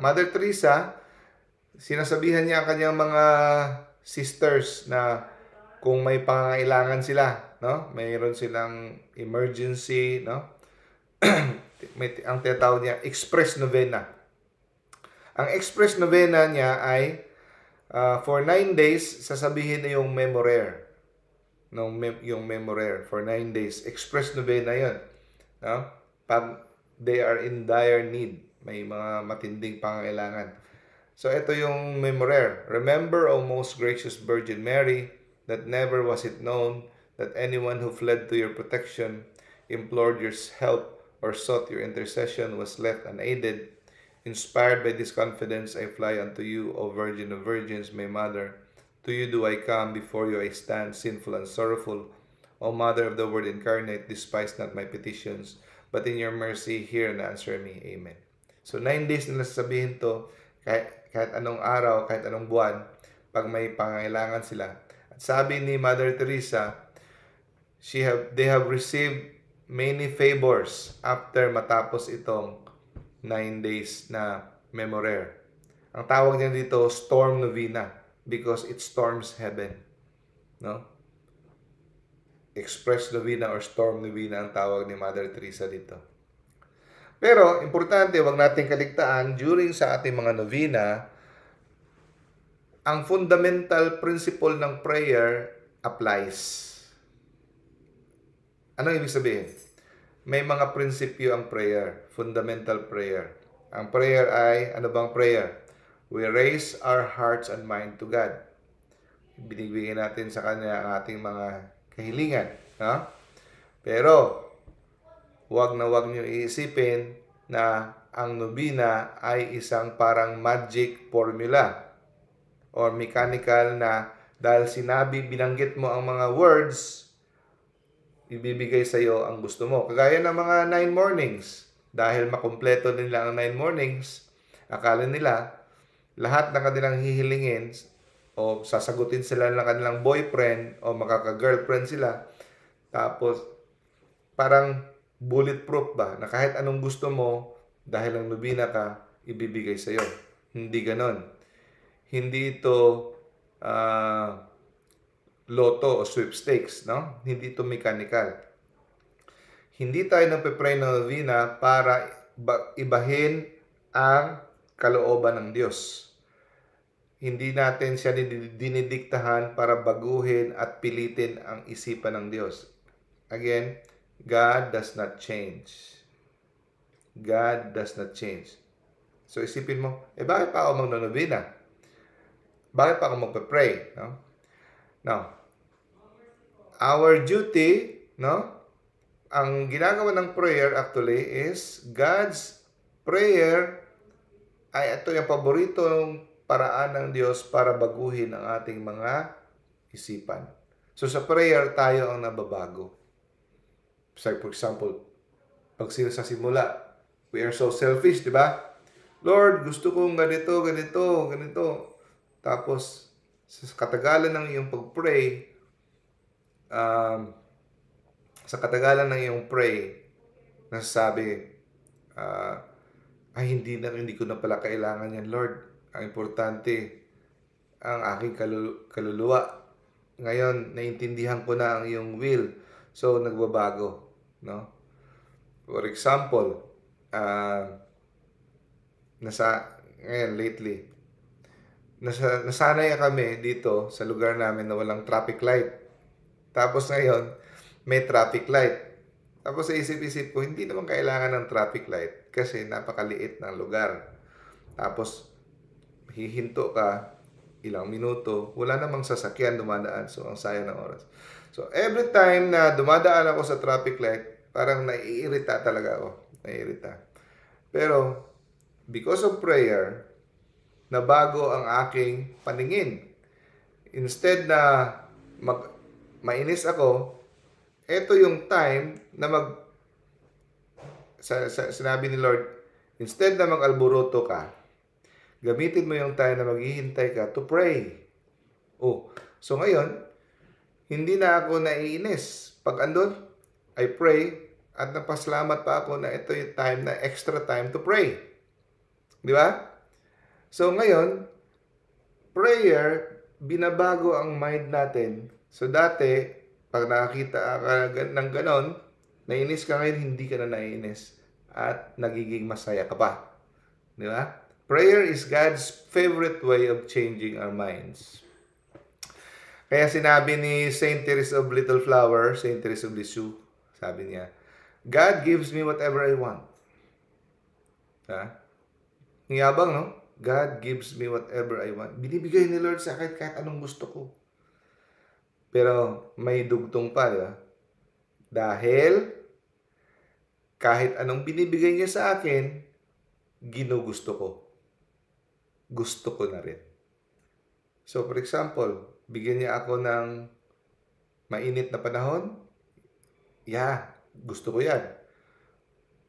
Mother Teresa, sinasabihan niya ang kanyang mga sisters na kung may pangangailangan sila, no? Mayroon silang emergency, no? Ang tinatawag niya express novena. Ang express novena niya ay for 9 days sasabihin na yung memorer. Yung memorer for 9 days. Express novena 'yon, no? Pag they are in dire need, may mga matinding pangangailangan. So, ito yung memorer. Remember, O most gracious Virgin Mary, that never was it known that anyone who fled to your protection, implored your help or sought your intercession was left unaided. Inspired by this confidence, I fly unto you, O Virgin of Virgins, my Mother. To you do I come, before you I stand, sinful and sorrowful. O Mother of the Word incarnate, despise not my petitions, but in your mercy hear and answer me. Amen. So 9 days na sasabihin to, kahit anong araw, kahit anong buwan, pag may pangailangan sila. At sabi ni Mother Teresa, they have received many favors after matapos itong 9 days na Memorer. Ang tawag niya dito, Storm Novena, because it storms heaven. No? Express Novena or Storm Novena ang tawag ni Mother Teresa dito. Pero, importante, wag nating kaligtaan, during sa ating mga novena, ang fundamental principle ng prayer applies. Ano ibig sabihin? May mga prinsipyo ang prayer, fundamental prayer. Ang prayer ay, ano bang prayer? We raise our hearts and mind to God. Binibigyan natin sa Kanya ang ating mga kahilingan. Ha? Pero, wag niyo iisipin na ang nobina ay isang parang magic formula or mechanical na dahil binanggit mo ang mga words, ibibigay sa iyo ang gusto mo. Kagaya ng mga 9 mornings. Dahil makumpleto nila ang 9 mornings, akala nila lahat ng kanilang hihilingin o sasagutin sila ng kanilang boyfriend o makaka-girlfriend sila. Tapos, parang bulletproof ba? Na kahit anong gusto mo, dahil ang nobina ka, ibibigay sa iyo. Hindi ganon. Hindi ito loto o sweepstakes, no? Hindi ito mechanical. Hindi tayo nagpe-pray ng novena para ibahin ang kalooban ng Diyos. Hindi natin siya dinidiktahan para baguhin at pilitin ang isipan ng Diyos. Again, God does not change. God does not change. So isipin mo, bakit pa ako magno-novena? Bakit pa ako magpe-pray? No? Now, our duty, no? Ang ginagawa ng prayer actually is God's prayer ay ito yung paboritong paraan ng Diyos para baguhin ang ating mga isipan. So sa prayer, tayo ang nababago. So, for example, pag sa simula, we are so selfish, di ba? Lord, gusto kong ganito, ganito, ganito. Tapos, sa katagalan ng iyong pag-pray, sa katagalan ng iyong pray, nasasabi, hindi ko na pala kailangan yan, Lord. Ang importante, ang aking kaluluwa. Ngayon, naintindihan ko na ang iyong will. So, nagbabago. No? For example, ngayon, lately, nasanay kami dito sa lugar namin na walang traffic light. Tapos ngayon, may traffic light. Tapos sa isip-isip ko, hindi naman kailangan ng traffic light kasi napakaliit ng lugar. Tapos, hihinto ka, ilang minuto, wala namang sasakyan dumadaan. So, ang sayang ng oras. So, every time na dumadaan ako sa traffic light, parang naiirita talaga ako. Naiirita. Pero, because of prayer, nabago ang aking paningin. Instead na mainis ako, ito yung time na sinabi ni Lord, instead na mag-alburuto ka, gamitin mo yung time na maghihintay ka to pray. So ngayon, hindi na ako naiinis. Pag andun, I pray at napasalamat pa ako na ito yung time na extra time to pray. Di ba? So ngayon, prayer, binabago ang mind natin. So dati, pag nakakita ka ng ganon, nainis ka ngayon, hindi ka na naiinis. At nagiging masaya ka pa. Di ba? Prayer is God's favorite way of changing our minds. Kaya sinabi ni Saint Teresa of Little Flower, Saint Teresa of Lisieux, sabi niya, God gives me whatever I want. Ngiyabang, no? God gives me whatever I want. Binibigay ni Lord sa akin kahit anong gusto ko. Pero may dugtong pa, di ba? Dahil kahit anong binibigay niya sa akin, ginugusto ko. Gusto ko na rin. So, for example, bigyan niya ako ng mainit na panahon, gusto ko yan.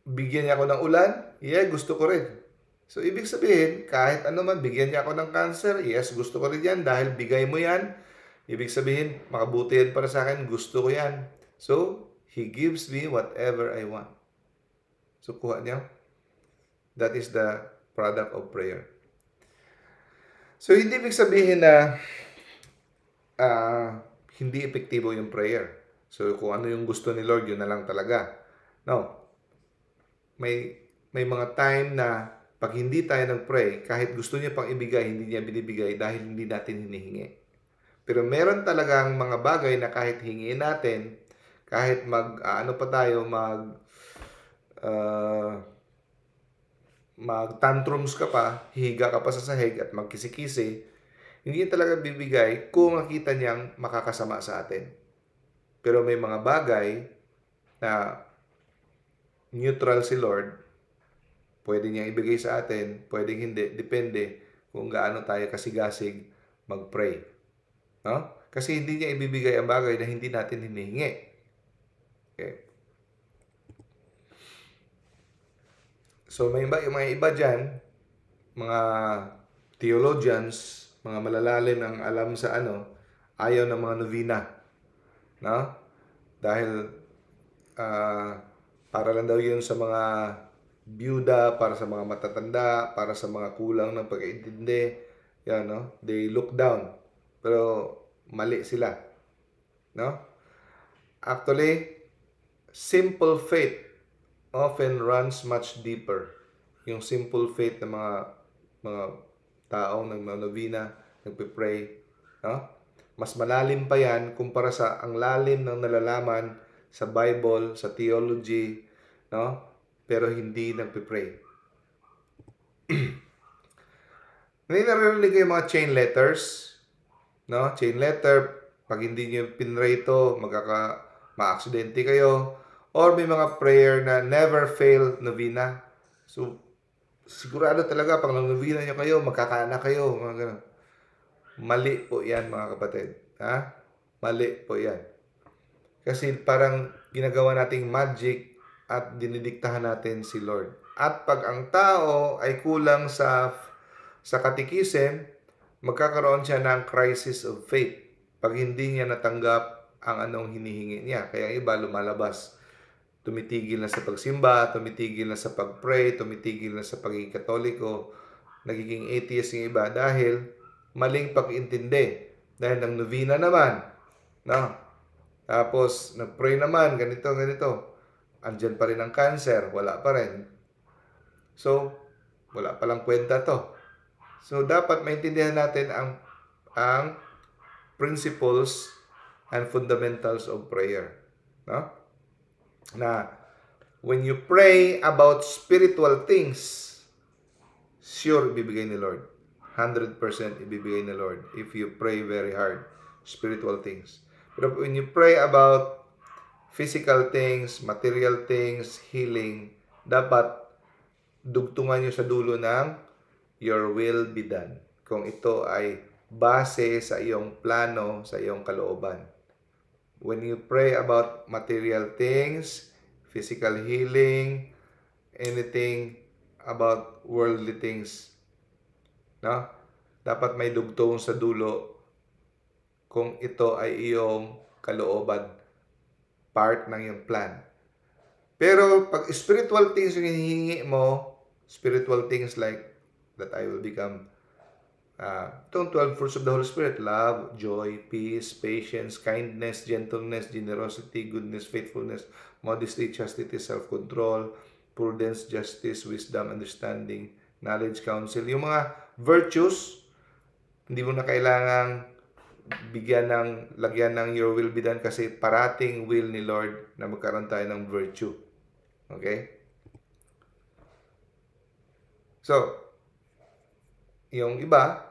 Bigyan niya ako ng ulan, gusto ko rin. So, ibig sabihin, kahit ano man, bigyan niya ako ng cancer, yes, gusto ko rin yan dahil bigay mo yan. Ibig sabihin, makabuti yan para sa akin, gusto ko yan. So, He gives me whatever I want. So, kuha niya. That is the product of prayer. So, hindi ibig sabihin na hindi epektibo yung prayer. So, kung ano yung gusto ni Lord, yun na lang talaga. No. May mga time na pag hindi tayo nag-pray, kahit gusto niya pang ibigay, hindi niya binibigay dahil hindi natin hinihingi. Pero meron talagang mga bagay na kahit hingiin natin, kahit mag-tantrums ka pa, hihiga ka pa sa sahig at magkisi-kisi, hindi talaga bibigay kung makita niyang makakasama sa atin. Pero may mga bagay na neutral si Lord, pwede niyang ibigay sa atin, pwedeng hindi, depende kung gaano tayo kasigasig mag-pray. No? Kasi hindi niya ibibigay ang bagay na hindi natin hinihingi. Okay. So, may mga iba dyan, mga theologians, mga malalalim ang alam sa ayaw ng mga novena. No? Dahil, para lang daw yun sa mga byuda, para sa mga matatanda, para sa mga kulang ng pag-iintindi. Yan, no? They look down. Pero, mali sila. No? Actually, simple faith often runs much deeper. Yung simple faith ng mga taong nagno-novena, nagpe-pray, no? Mas malalim pa yan kumpara sa ang lalim ng nalalaman sa Bible, sa theology, no? Pero hindi nagpe-pray. May narinig kayo mga chain letters, no? Chain letter, pag hindi nyo pinray ito, ma-aksidente kayo. Or may mga prayer na never fail novena. So, sigurado talaga, pag novena nyo kayo, magkakaanak kayo. Mga ganun. Mali po yan, mga kapatid. Ha? Mali po yan. Kasi parang ginagawa nating magic at dinidiktahan natin si Lord. At pag ang tao ay kulang sa katikisim, magkakaroon siya ng crisis of faith pag hindi niya natanggap ang anong hinihingi niya. Kaya iba lumalabas. Tumitigil na sa pagsimba, tumitigil na sa pag-pray, tumitigil na sa pagiging katoliko, nagiging atheist yung iba dahil maling pag-intindi. Dahil ng novena naman, no? Tapos, nag-pray naman, ganito. Andyan pa rin ang cancer, wala pa rin. So, wala palang kwenta to. So, dapat maintindihan natin ang principles and fundamentals of prayer. No? Na, when you pray about spiritual things, sure, ibibigay ni Lord. 100% ibibigay ni Lord if you pray very hard, spiritual things. Pero when you pray about physical things, material things, healing, dapat dugtungan nyo sa dulo ng your will be done. Kung ito ay base sa iyong plano, sa iyong kalooban. When you pray about material things, physical healing, anything about worldly things, no? Dapat may dugtong sa dulo kung ito ay iyong kalooban, part ng iyong plan. Pero pag spiritual things yung hinihingi mo, spiritual things like that I will become itong 12 fruits of the Holy Spirit, love, joy, peace, patience, kindness, gentleness, generosity, goodness, faithfulness, modesty, chastity, self-control, prudence, justice, wisdom, understanding, knowledge, counsel. Yung mga virtues, hindi mo na kailangang lagyan ng your will be done kasi parating will ni Lord na magkaroon tayo ng virtue. Okay? So, yung iba,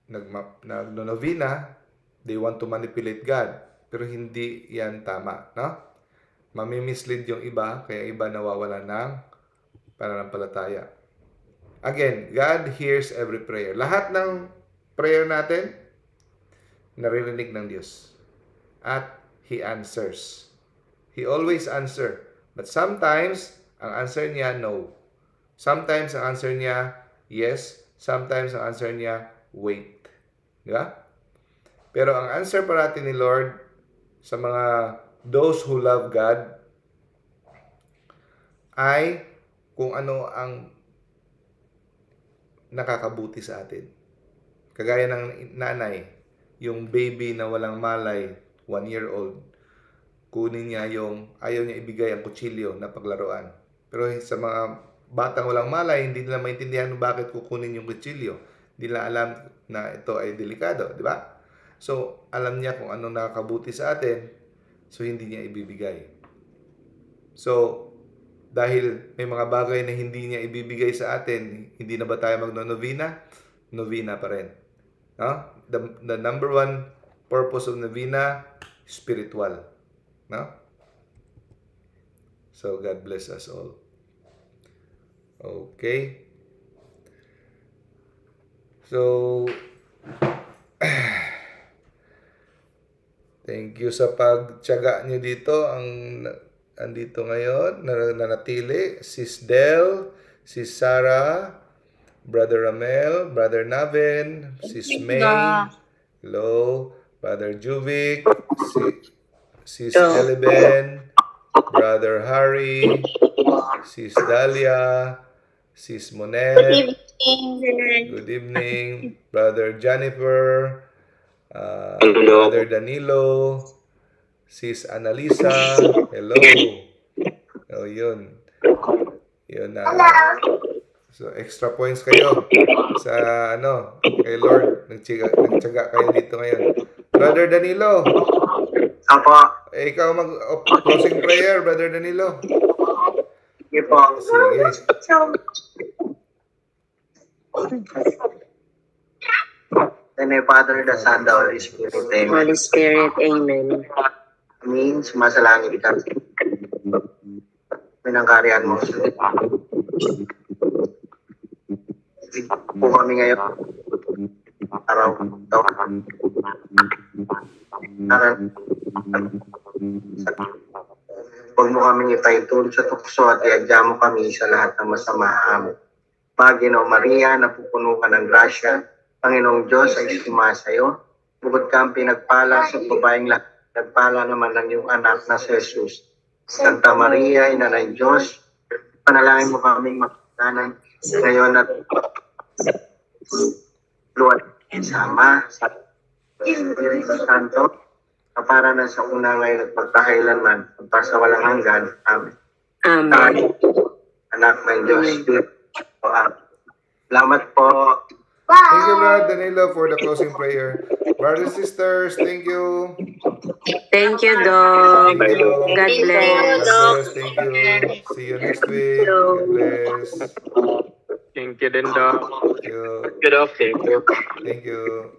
nagno-novena, they want to manipulate God. Pero hindi yan tama, no? Mamimislead yung iba, kaya iba nawawala ng pananampalataya. Again, God hears every prayer. Lahat ng prayer natin, naririnig ng Diyos. At He answers. He always answer. But sometimes, ang answer niya, no. Sometimes, ang answer niya, yes. Sometimes, ang answer niya, wait. Di ba? Pero ang answer parati ni Lord sa mga those who love God ay kung ano ang nakakabuti sa atin. Kagaya ng nanay, yung baby na walang malay, 1-year-old, kunin niya ayaw niya ibigay ang kutsilyo na paglaruan. Pero sa mga batang walang malay, hindi nila maintindihan bakit kukunin yung kutsilyo. Hindi nila alam na ito ay delikado, di ba? So, alam niya kung ano nakakabuti sa atin, so hindi niya ibibigay. So, dahil may mga bagay na hindi niya ibibigay sa atin, hindi na ba tayo magno-novena? Novena pa rin. No? The number one purpose of novena, spiritual. No? So, God bless us all. Okay. So, thank you sa pagtiyaga niyo dito. Andito ngayon, nanatili, Sis Del, Sis Sarah, Brother Ramel, Brother Navin, Sis May, hello, Brother Juvic, Sis Eliben, Brother Harry, Sis Dalia, Sis Monet, good evening, Brother Jennifer, Brother Danilo, Sis Annalisa, hello. Oh, yun. Yun na. So, extra points kayo sa kay Lord. Nagtiyaga kayo dito ngayon. Brother Danilo. Apa. Ikaw closing prayer, Brother Danilo. Sige po. Sige. In the Father, the Son, the Holy Spirit. Amen. Holy Spirit, amen. Amin. Sumasalangit ka. Pinangkarian mo. Po kami ngayon. Araw. Huwag mo kaming ipaitulog sa tukso at iadya mo kami sa lahat ng masama. Amen. Panginoong Maria, napupuno ka ng grasya. Panginoong Diyos ay sumasayo. Bukod kang pinagpala sa babaeng lahat. Nagpala naman ng iyong anak na si Jesus. Santa Maria, Ina ng Diyos, panalangin mo kaming makakanan ngayon at luwat sama sa Espiritu Santo na para na sa una ngayon at pagkakailanman at sa walang hanggan. Amen. Amen. Anak ng Diyos. Salamat po. Thank you, Brother Danilo, for the closing prayer. Brothers and sisters, thank you. Thank you, Dog. Thank you. God bless. God bless. Thank you. See you next week. God bless. Thank you din, Doc. Thank you. Good afternoon. Thank you.